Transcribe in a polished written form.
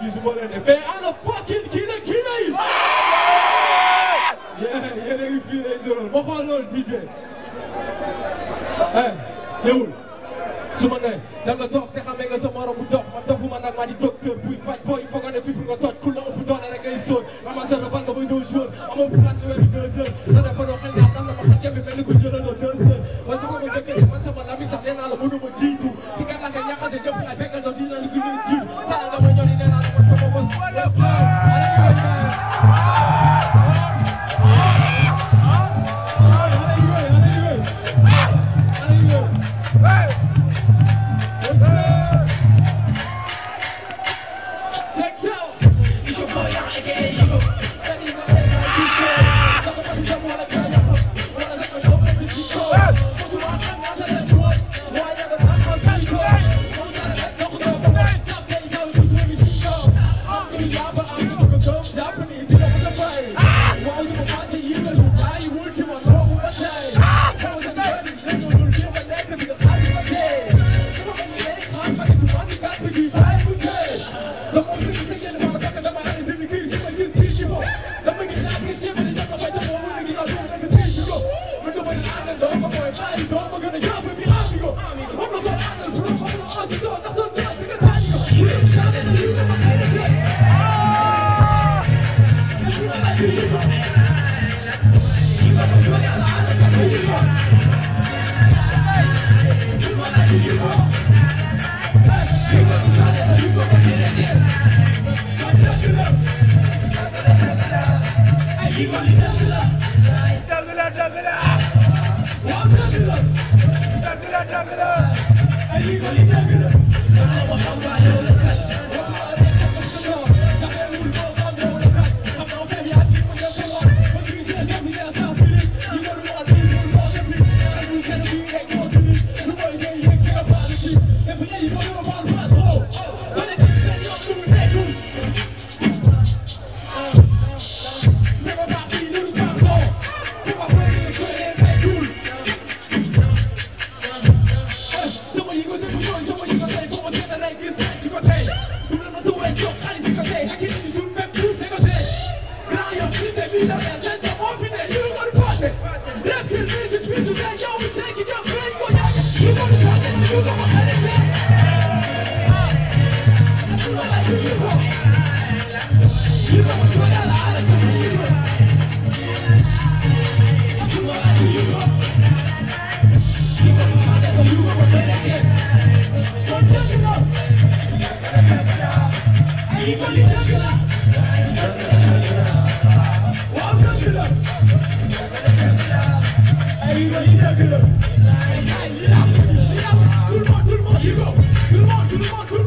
gisuma leen de mais ana fucking kii la yi. yéen a ngi fii lay doon ma xool loolu DJ. ñëwul su ma nee da nga dof te xamee nga sa morom bu dof man dofuma nag maa di docteur buy faj booy foog nga ne fii pour nga toj ku la ëpp doole rek ngay sóor ramasseur de bal nga bay doo joueur amoo fi place weeru 2 heures da def ba doo xel ñaar nan la ma xam yëpp mel ni ku jëlandoo 2 heures waaye su ko ma jëkkëri man sama lami sax nee naa la mënuma jiitu ci gàtt nga ñaxate ñëpp laay fekkal doon ci na li gën a jiitu tala nga may ñëw di nee naa la man sama bos Tout le monde,